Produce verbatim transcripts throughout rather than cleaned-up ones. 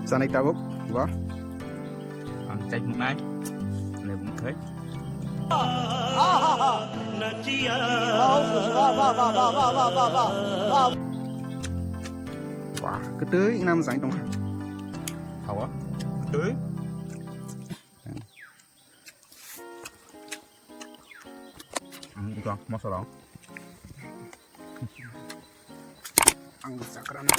Chanai tabuk, bo. Ang chai nuknai. Lebu khai. Wah, ketui nam jai tong. Hawa. Ketui. Ang ito, masala. Ang sakra na.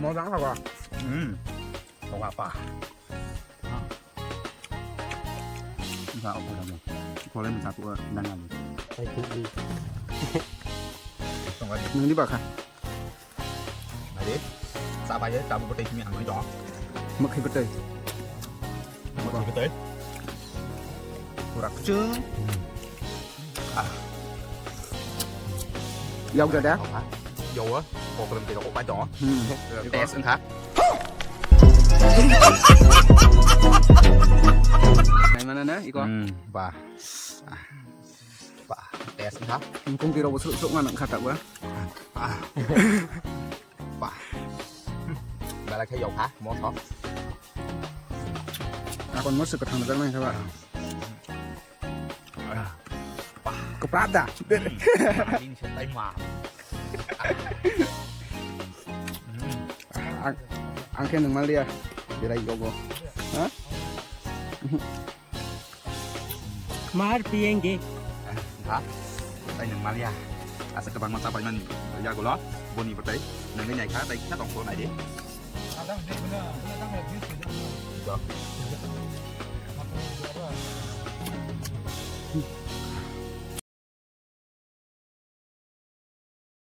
Mojang hawa. Hmm. Hawa pa. Sa opo damo. Kole misa tu dangan. Sai tu di. Nang di baka. Ade, sa bai, sa bu kotai simi ang oi dong. Mak khai kotai. Mak khai kotai. Pura kuchung. Ah. Yau da da. Yau ah. Kok lem tiro kok bai dong. Hmm. Tes engkha. Nai mana na iko? Hmm, bah. Ah. Bah, tes engkha. Kung tiro bo suk suk mana kha ta ba. Ah. Bah. Belai khe yokha, moso. Akon moso kwthang jak nang kha ba. Bah. Kwpra da. Ini setai ma. Ang, ang khe nang mal dia. Berai yogo. Ha? Mar piyenge. Ha? Tei nang mal ya. Asa kwbangma chapai mani yagulo. Boni bwtwi. Nangni naikha, tei kisa tongkho naidi.